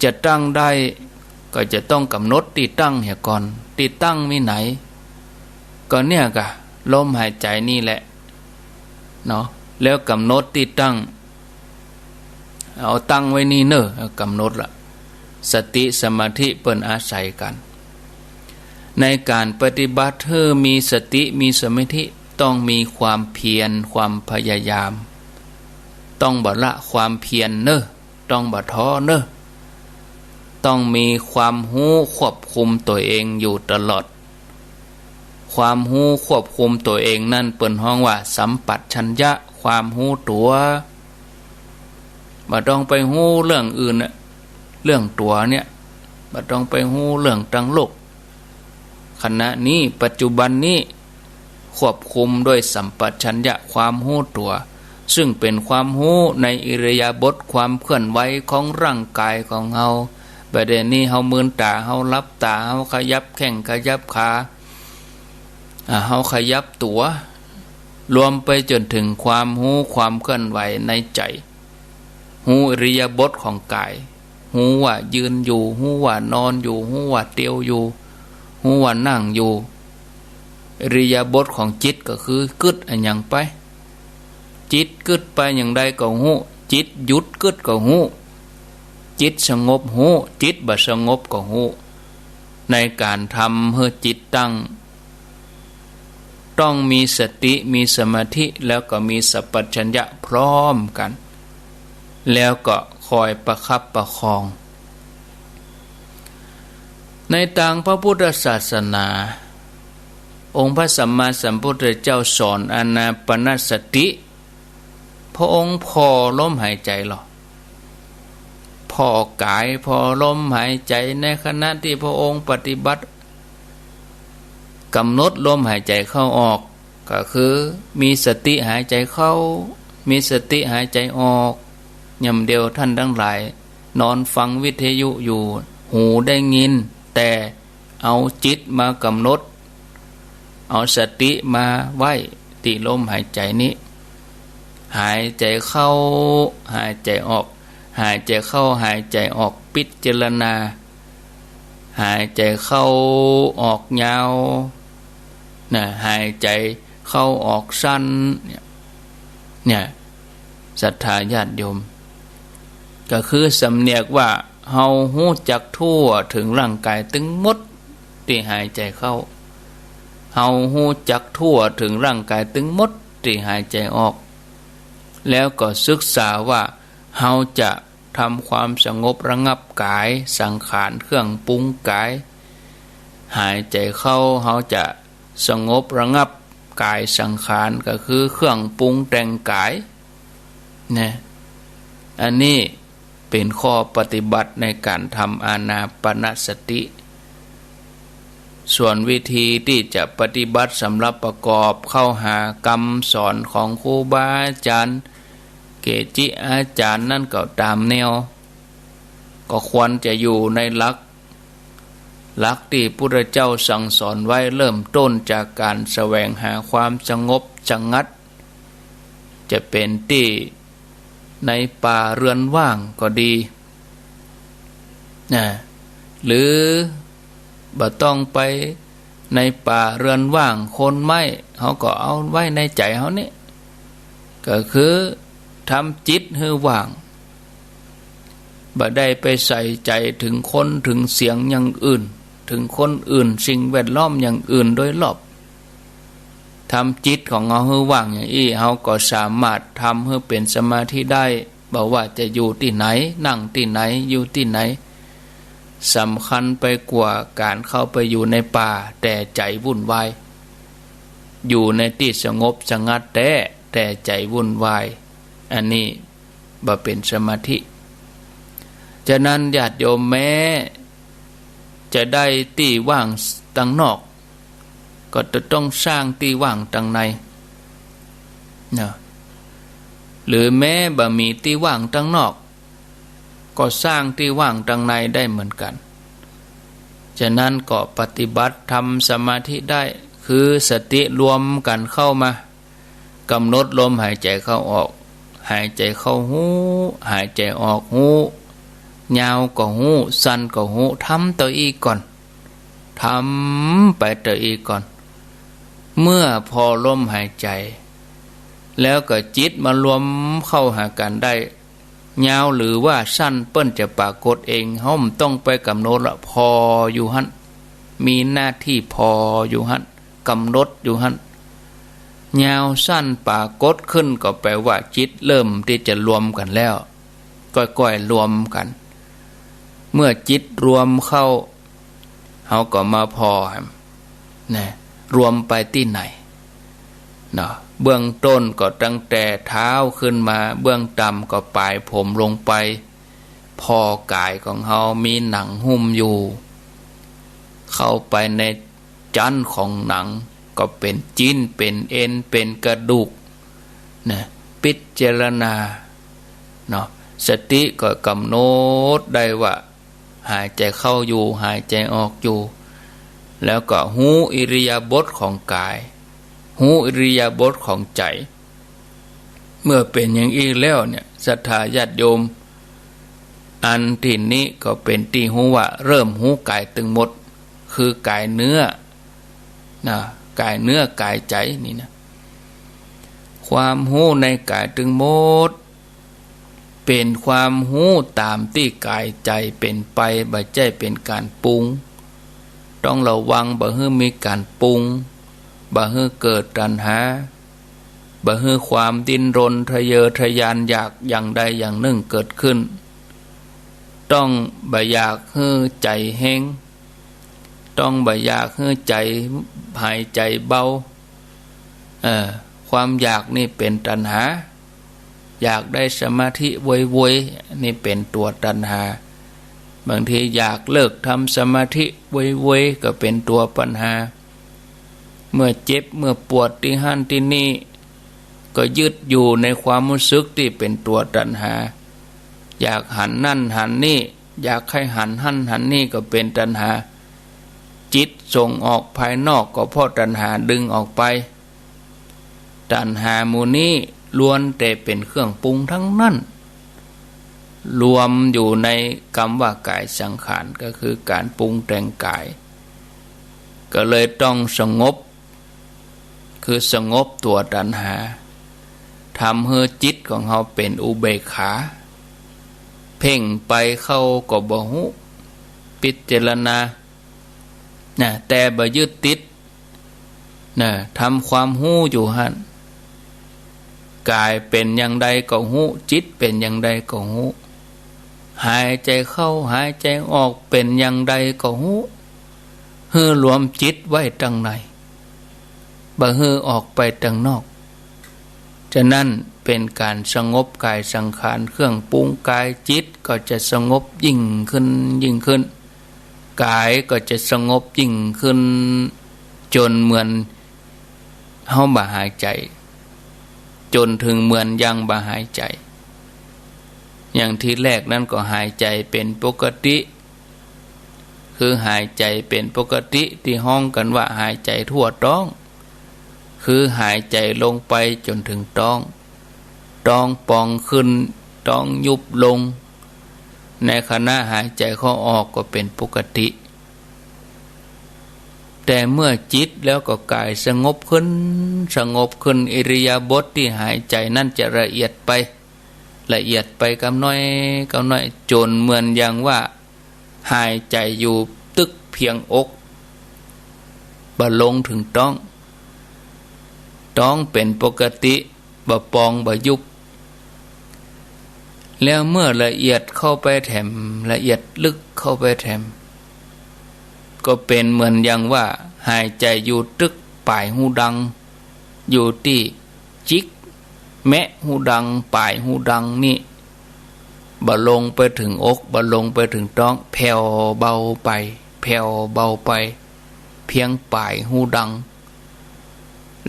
จะตั้งได้ก็จะต้องกำหนดตี้ตั้งเหียก่อน ตี้ตั้งมีไหน ก็เนี่ยก่ะ ลมหายใจ๋นี่แหละเนาะ แล้วกำหนดตี้ตั้ง เอาตั้งไว้นี่เน่อ กำหนดละ สติสมาธิเปิ้นอาศัยกั๋น ในก๋านปฏิบัติหื้อมีสติมีสมาธิ ต้องมีความเพียร ความพยายาม ต้องบ่ละความเพียรเน่อ ต้องบ่ท้อเน่อ ต้องมีความฮู้ควบคุมตั๋วเองอยู่ตลอด ความฮู้ควบคุมตั๋วเองนั้นเปิ้นฮ้องว่าสัมปชัญญะ ความฮู้ตั๋ว บ่ต้องไปฮู้เรื่องอื่นน่ะ เรื่องตั๋วเนี่ย บ่ต้องไปฮู้เรื่องตังโลก ขณะนี้ ปัจจุบันนี้ ควบคุมด้วยสัมปชัญญะ ความฮู้ตั๋ว ซึ่งเป๋นความฮู้ในอิริยาบถ ความเคลื่อนไหวของร่างกายของเฮา บ่าเดี่ยวนี้เฮามืนต๋า เฮาหลับต๋า เฮาขยับแข้งขยับขา อ่า เฮาขยับตั๋ว รวมไปจ๋นเถิงความฮู้ความเคลื่อนไหวในใจ๋ ฮู้อิริยาบถของก๋าย ฮู้ว่ายืนอยู่ ฮู้ว่านอนอยู่ ฮู้ว่าเตียวอยู่ ฮู้ว่านั่งอยู่ อิริยาบถของจิตก็คือกึ๊ดอะหยังไป จิตกึ๊ดไปอย่างใดก็ฮู้ จิตหยุดกึ๊ดก็ฮู้ จิตสงบฮู้ จิตบ่สงบก็ฮู้ ในก๋านทำหื้อจิตตั้ง ต้องมีสติ มีสมาธิ แล้วก็มีสัมปชัญญะพร้อมกั๋น แล้วก็คอยประคับประคอง ในตางพระพุทธศาสนา องค์พระสัมมาสัมพุทธเจ้าสอนอานาปานสติ พระองค์ผ่อลมหายใจ๋ลอ ผ่อก๋าย ผ่อลมหายใจ๋ ในขณะตี้พระองค์ปฏิบัติ ก๋ำหนดลมหายใจ๋เข้าออก ก็คือมีสติหายใจ๋เข้า มีสติหายใจ๋ออก ยามเดียวท่านตังหลายนอนฟังวิทยุอยู่ หูได้ยิน แต่เอาจิตมาก๋ำหนด เอาสติมาไว้ตี้ลมหายใจ๋นี้ หายใจ๋เข้า หายใจ๋ออก หายใจ๋เข้า หายใจ๋ออก พิจารณา หายใจ๋เข้าออกยาว นะ หายใจ๋เข้าออกสั้น เนี่ย เนี่ย ศรัทธาญาติโยม ก็คือสำเนียกว่า เฮาฮู้จักทั่วเถิงร่างก๋ายตึงหมดตี้หายใจ๋เข้า เฮาฮู้จักทั่วเถิงร่างก๋ายตึงหมดตี้หายใจ๋ออก แล้วก็ศึกษาว่า เฮาจะทำความสงบระงับก๋าย สังขารเครื่องปรุงก๋าย หายใจ๋เข้า เฮาจะสงบระงับก๋ายสังขาร ก็คือเครื่องปรุงแต่งก๋าย นะ อันนี้เป๋นข้อปฏิบัติในก๋านทำอานาปานสติ ส่วนวิธีตี้จะปฏิบัติสำหรับประกอบเข้าหากำสอนของครูบาอาจ๋ารย์ เกจิอาจ๋ารย์นั้นก็ต๋ามแนว ก็ควรจะอยู่ในหลัก หลักตี้พุทธเจ้าสั่งสอนไว้ เริ่มต้นจากก๋านแสวงหาความสงบสงัด จะเป๋นตี้ในป่าเรือนว่างก็ดี นะ หรือบ่ต้องไปในป่าเรือนว่างโคนไม้ เฮาก็เอาไว้ในใจ๋เฮานี่ ก็คือทำจิตหื้อว่าง บ่ได้ไปใส่ใจ๋เถิงคนเถิงเสียงอย่างอื่น เถิงคนอื่น สิ่งแวดล้อมอย่างอื่นโดยรอบ ทำจิตของเฮาหื้อว่างอย่างอี้ เฮาก็สามารถทำหื้อเป๋นสมาธิได้ บ่ว่าจะอยู่ตี้ไหน นั่งตี้ไหน อยู่ตี้ไหน สำคัญไปกว่าก๋านเข้าไปอยู่ในป่า แต่ใจ๋วุ่นวาย อยู่ในตี้สงบสงัดแต๊ แต่ใจ๋วุ่นวาย อันนี้บ่เป๋นสมาธิ ฉะนั้นญาติโยมแม้จะได้ตี้ว่างตังนอก ก็จะต้องสร้างตี้ว่างตังใน นะ หรือแม้บ่มีตี้ว่างตังนอก ก็สร้างตี้ว่างตังในได้เหมือนกั๋น ฉะนั้นก็ปฏิบัติทำสมาธิได้ คือสติรวมกั๋นเข้ามา ก๋ำหนดลมหายใจ๋เข้าออก หายใจ๋เข้าฮู้ หายใจ๋ออกฮู้ ยาวก็ฮู้ สั้นก็ฮู้ ทำเต้าอี้ก่อน ทำไปเต้าอี้ก่อน เมื่อผ่อลมหายใจ๋ แล้วก็จิตมารวมเข้าหากั๋นได้ ยาวหรือว่าสั้นเปิ้นจะปรากฏเอง เฮาบ่ต้องไปก๋ำหนดละ ผ่ออยู่หั้น มีหน้าตี้ผ่ออยู่หั้น ก๋ำหนดอยู่หั้น ยาวสั้นปรากฏขึ้นก็แปลว่าจิตเริ่มตี้จะรวมกั๋นแล้ว ก้อยๆ รวมกั๋น เมื่อจิตรวมเข้า เฮาก็มาผ่อแหม นะ รวมไปตี้ไหน เนาะ เบื้องต้นก็ตั้งแต่เท้าขึ้นมา เบื้องต่ำก็ป๋ายผมลงไป ผ่อกายของเฮามีหนังหุ้มอยู่ เข้าไปในจั๊นของหนัง ก็เป๋นจิ๊น เป๋นเอ็น เป๋นกระดูก นะ พิจารณา เนาะ สติก็กำหนดได้ว่า หายใจ๋เข้าอยู่ หายใจ๋ออกอยู่ แล้วก็ฮู้อิริยาบถของกาย ฮู้อิริยาบถของใจ๋ เมื่อเป๋นอย่างอี้แล้วเนี่ย ศรัทธาญาติโยม อันตี้นี้ก็เป๋นตี้ฮู้ว่าเริ่มฮู้กายตึงหมด คือกายเนื้อ นะ กายเนื้อกายใจ๋นี่นะ ความฮู้ในกายตึงหมด เป๋นความฮู้ต๋ามตี้กายใจ๋เป๋นไป บ่ใจ้เป๋นก๋านปรุง ต้องระวังบ่หื้อมีก๋านปรุง บ่หื้อเกิดตัณหา บ่หื้อความดิ้นรนทะเยอทะยานอยากอย่างใดอย่างนึ่งเกิดขึ้น ต้องบ่อยากหื้อใจ๋เฮง ต้องบ่อยากหื้อใจ๋หายใจ๋เบา เออ ความอยากนี่เป๋นตัณหา อยากได้สมาธิโวยๆ นี่เป๋นตั๋วตัณหา บางทีอยากเลิกทำสมาธิโวยๆ ก็เป๋นตั๋วปัญหา เมื่อเจ็บเมื่อปวดตี้หั้นตี้นี่ ก็ยึดอยู่ในความฮู้สึกตี้เป๋นตั๋วตัณหา อยากหันนั่นหันนี่ อยากใค่หันหั้นหันนี่ก็เป๋นตัณหา จิตส่งออกภายนอกก็เพราะตัณหาดึงออกไป ตัณหาหมู่นี้ล้วนแต่เป๋นเครื่องปรุงทั้งนั้น รวมอยู่ในกำว่ากายสังขาร ก็คือก๋านปรุงแต่งกาย ก็เลยต้องสงบ คือสงบตั๋วตัณหา ทำหื้อจิตของเฮาเป๋นอุเบกขา เพ่งไปเข้าก็บ่ฮู้ พิจารณา นะ แต่บ่ยึดติด นะ ทำความฮู้อยู่หั้น กายเป๋นอย่างใดก็ฮู้ จิตเป๋นอย่างใดก็ฮู้ หายใจ๋เข้าหายใจ๋ออกเป๋นอย่างใดก็ฮู้ หื้อรวมจิตไว้ตังใน บ่หื้อออกไปตังนอก ฉะนั้นเป๋นก๋านสงบกายสังขาร เครื่องปรุงกาย จิตก็จะสงบยิ่งขึ้นยิ่งขึ้น กายก็จะสงบยิ่งขึ้น จ๋นเหมือนเฮาบ่หายใจ๋ จ๋นเถิงเหมือนยังบ่หายใจ๋ อย่างทีแรกนั้นก็หายใจ๋เป๋นปกติ คือหายใจ๋เป๋นปกติตี้ฮ้องกั๋นว่าหายใจ๋ทั่วต๊อง คือหายใจ๋ลงไปจ๋นเถิงต๊อง ต๊องป่องขึ้น ต๊องยุบลง ในขณะหายใจ๋เข้าออกก็เป๋นปกติ แต่เมื่อจิตแล้วก็กายสงบขึ้น สงบขึ้น อิริยาบถตี้หายใจ๋นั้นจะละเอียดไป ละเอียดไปกำน้อยกำน้อย จ๋นเหมือนอย่างว่าหายใจ๋อยู่ตึกเพียงอก บ่ลงเถิงต๊อง ต๊องเป๋นปกติ บ่ป่องบ่ยุบ แล้วเมื่อละเอียดเข้าไปแถม ละเอียดลึกเข้าไปแถม ก็เป๋นเหมือนอย่างว่าหายใจ๋อยู่ตึกป๋ายฮูดัง อยู่ตี้จิกแมะฮูดัง ป๋ายฮูดังนี่ บ่ลงไปเถิงอก บ่ลงไปเถิงต๊อง แผ่วเบาไป แผ่วเบาไป เพียงป๋ายฮูดัง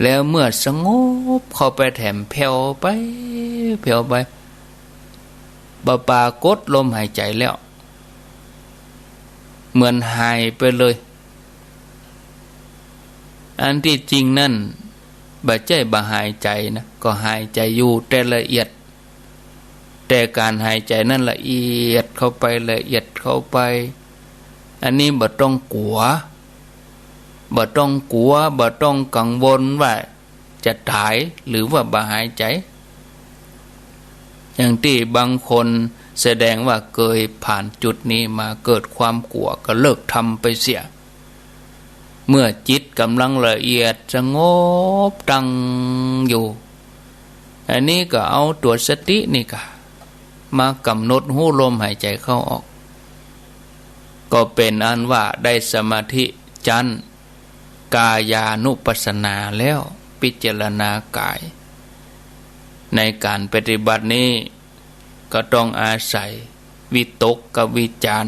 แล้วเมื่อสงบเข้าไปแถม แผ่วไป แผ่วไป บ่ปรากฏลมหายใจ๋แล้ว เหมือนหายไปเลย อันตี้จริงนั้น บ่ใจ้บ่หายใจ๋นะ ก็หายใจ๋อยู่ แต่ละเอียด แต่ก๋านหายใจ๋นั้นละเอียดเข้าไป ละเอียดเข้าไป อันนี้บ่ต้องกั๋ว บ่ต้องกั๋ว บ่ต้องกังวลว่าจะต๋าย หรือว่าบ่หายใจ๋ อย่างตี้บางคนแสดงว่าเกยผ่านจุดนี้มา เกิดความกั๋วก็เลิกทำไปเสีย เมื่อจิตก๋ำลังละเอียดสงบตั้งอยู่ อันนี้ก็เอาตั๋วสตินี่ก่ะ มากำหนดฮู้ลมหายใจ๋เข้าออก ก็เป๋นอันว่าได้สมาธิจั้นกายานุปัสสนาแล้ว พิจารณากาย ในก๋านปฏิบัตินี้ ก็ต้องอาศัยวิตกกับวิจาร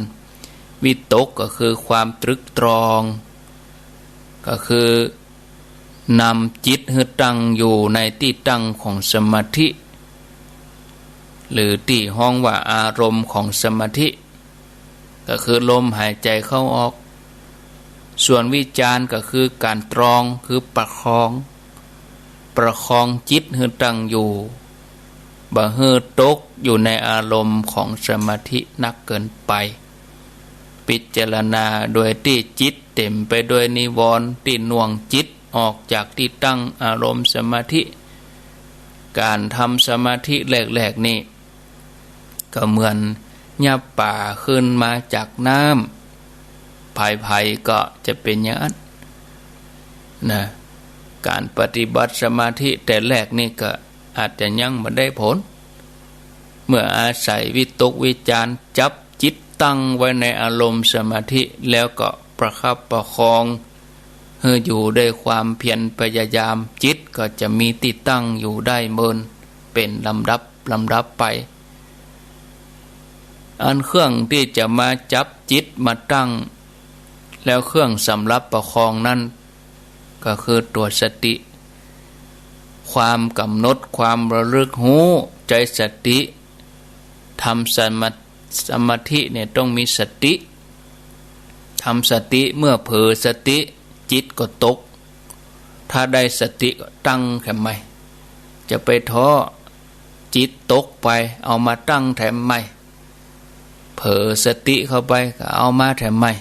วิตกก็คือความตรึกตรอง ก็คือนำจิตหื้อตั้งอยู่ในตี้ตั้งของสมาธิ หรือตี้ฮ้องว่าอารมณ์ของสมาธิ ก็คือลมหายใจ๋เข้าออก ส่วนวิจารก็คือก๋านตรอง คือประคอง ประคองจิตหื้อตั้งอยู่ บ่หื้อตกอยู่ในอารมณ์ของสมาธินักเกินไป พิจารณาโดยตี้จิตเต๋มไปด้วยนิวรณ์ตี้หน่วงจิตออกจากตี้ตั้งอารมณ์สมาธิ ก๋านทำสมาธิแรกๆ นี่ ก็เหมือนยับป๋าขึ้นมาจากน้ำ ใผๆ ก็จะเป๋นอย่างนั้นนะ ก๋านปฏิบัติสมาธิแต่แรกนี่ก็อาจจะยังบ่ได้ผล เมื่ออาศัยวิตกวิจารจับจิตตั้งไว้ในอารมณ์สมาธิ แล้วก็ประคับประคอง หื้ออยู่ด้วยความเพียรพยายาม จิตก็จะมีตี้ตั้งอยู่ได้เมินเป๋นลำดับลำดับไป อันเครื่องตี้จะมาจับจิตมาตั้ง แล้วเครื่องสำรับประคองนั้น ก็คือตั๋วสติ ความกำหนด ความระลึกฮู้ ใจ๊สติ ทำสมา- สมาธิเนี่ยต้องมีสติ ทำสติ เมื่อเผลอสติ จิตก็ตก ถ้าได้สติก็ตั้งแถมใหม่ จะไปท้อ จิตตกไป เอามาตั้งแถมใหม่ เผลอสติเข้าไปก็เอามาแถมใหม่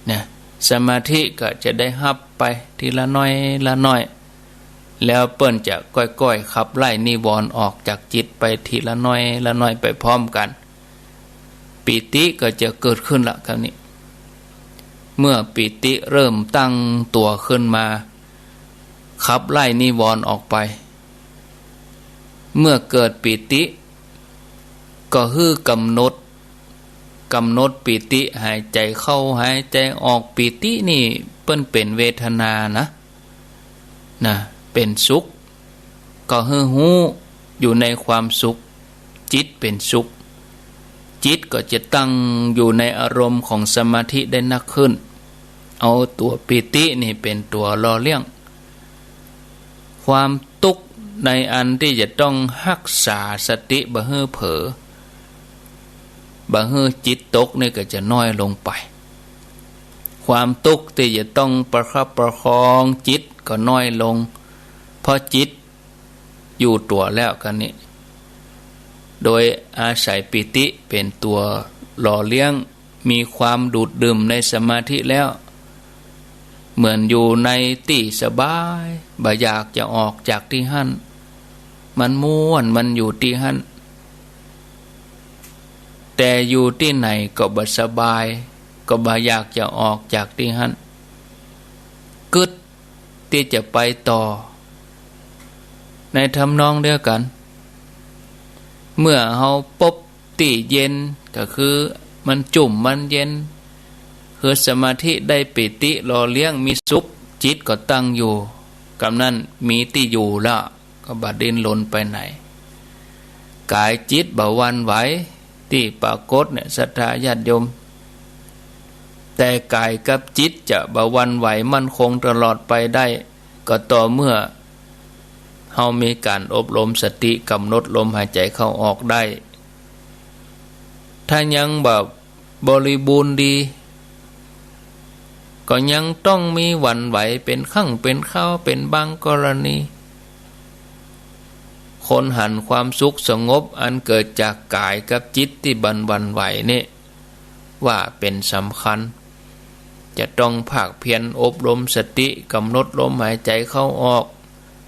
เนี่ย สมาธิก็จะได้ฮับไปทีละน้อยละน้อย แล้วเปิ้นจะก้อยๆ ขับไล่นิวรณ์ออกจากจิตไปทีละน้อยละน้อยไปพร้อมกั๋น ปีติก็จะเกิดขึ้นละคราวนี้ เมื่อปีติเริ่มตั้งตั๋วขึ้นมา ขับไล่นิวรณ์ออกไป เมื่อเกิดปีติ ก็หื้อกำหนด กำหนดปีติ หายใจ๋เข้า หายใจ๋ออก ปีตินี่เปิ้นเป๋นเวทนานะ นะ เป๋นสุข ก็หื้อฮู้อยู่ในความสุข จิตเป๋นสุข จิตก็จะตั้งอยู่ในอารมณ์ของสมาธิได้นักขึ้น เอาตั๋วปีตินี่เป๋นตั๋วหล่อเลี้ยง ความตุ๊กข์ในอันตี้จะต้องฮักษาสติบ่หื้อเผลอ บ่หื้อจิตตกนี่ก็จะน้อยลงไป ความตุ๊กข์ตี้จะต้องประคับประคองจิตก็น้อยลง เพราะจิตอยู่ตั๋วแล้วคราวนี้ โดยอาศัยปีติเป๋นตั๋วหล่อเลี้ยง มีความดูดดื่มในสมาธิแล้ว เหมือนอยู่ในตี้สบาย บ่อยากจะออกจากตี้หั้น มันม่วน มันอยู่ตี้หั้น แต่อยู่ตี้ไหนก็บ่สบาย ก็บ่อยากจะออกจากตี้หั้น กึ๊ดตี้จะไปต่อ ในทำนองเดียวกั๋น เมื่อเฮาปบตี้เย็น ก็คือมันจุ่มมันเย็น คือสมาธิได้ปีติหล่อเลี้ยง มีสุข จิตก็ตั้งอยู่ กำนั้นมีตี้อยู่ละ ก็บ่ดิ้นรนไปไหน ก๋ายจิตบ่หวั่นไหว ตี้ปรากฏเนี่ย ศรัทธาญาติโยม แต่ก๋ายกับจิตจะบ่หวั่นไหวมั่นคงตลอดไปได้ ก็ต่อเมื่อเฮามีก๋านอบรมสติ กำหนดลมหายใจ๋เข้าออกได้ ถ้ายังบ่บริบูรณ์ดี ก็ยังต้องมีหวั่นไหวเป๋นครั้งเป๋นคราว เป๋นบางกรณี คนหันความสุขสงบอันเกิดจากก๋ายกับจิตตี้บ่หวั่นไหวนี่ ว่าเป๋นสำคัญ จะต้องภาคเพียรอบรมสติ กำหนดลมหายใจ๋เข้าออก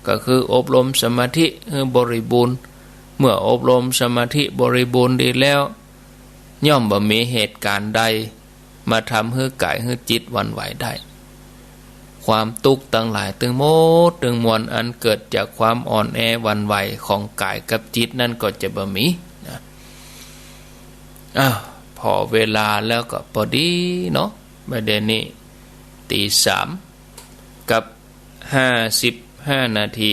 ก็คืออบรมสมาธิหื้อบริบูรณ์ เมื่ออบรมสมาธิบริบูรณ์ดีแล้ว ย่อมบ่มีเหตุก๋ารณ์ใดมาทำหื้อก๋ายหื้อจิตหวั่นไหวได้ ความตุ๊กข์ตังหลายตึงหมดตึงมวลอันเกิดจากความอ่อนแอหวั่นไหวของก๋ายกับจิตนั้นก็จะบ่มีนะ อ้าว ผ่อเวลาแล้วก็ปอดีเนาะ บ่าเดี่ยวนี้ตี๋สามกับห้าสิบห้านาที